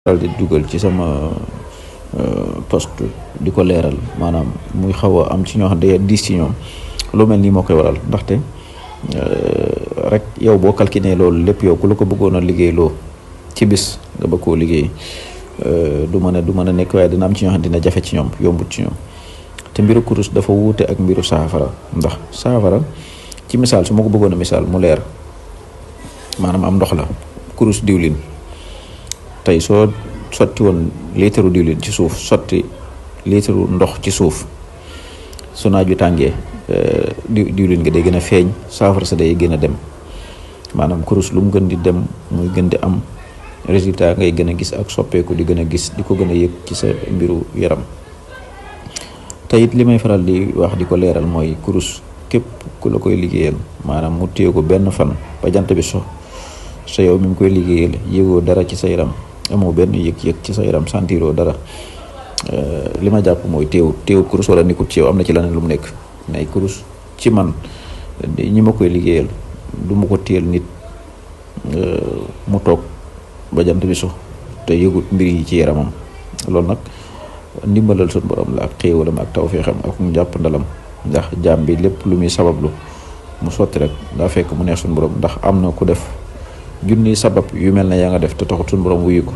daal di dugal ci sama post di ko leeral maanaam muy xaw a am ci ñoo xam ne diis ci ñoom lu mel nii moo koy waral ndaxte rek yow boo calculé loolu lépp yow ku la ko bëggoon a liggéey loo ci bis nga bëgg koo liggéey du mën a nekk waaye dina am ci ñoo xam dina jafe ci ñoom yombut ci ñoom te mbiru kurus dafa wuute ak mbiru saafara ndax saafara ci misaal su ma ko bëggoon a misaal mu leer maanaam am ndox la kurus diwlin tey soo sotti woon liitaru diwlin ci suuf sotti liitaru ndox ci suuf su naaj wi tàngee diwlin nga day gën a feeñ saafara sa day gën a dem maanaam kurus lu mu gën di dem muy gën di am résultat ngay gën a gis ak soppeeku di gën a gis di ko gën a yëg ci sa mbiru yaram te it li may faral di wax di ko leeral mooy kurus képp ku la koy liggéeyal maanaam mu téye ko benn fan ba jant bi so sa yow mi mu koy liggéeyal yëgoo dara ci sa yaram amoo benn yëg-yëg ci sa yaram sentiroo dara li ma jàpp mooy teewut kurus wala nekkut ci yow am na ci leneen lu mu nekk mais kurus ci man ñi ma koy liggéeyal du ma ko téyel nit mu toog ba jant bi so te yëgut mbir yi ci yaramam loolu nag ndimbalal suñu borom la ak xéewalam ak tawfeexam ak mu jàpp ndalam ndax jaam bi lépp lu muy sabablu mu sotti rek daa fekk mu neex suñu borom ndax am na ku def junni sabab yu mel ne yaa nga def te taxut suñu borom wuyu ko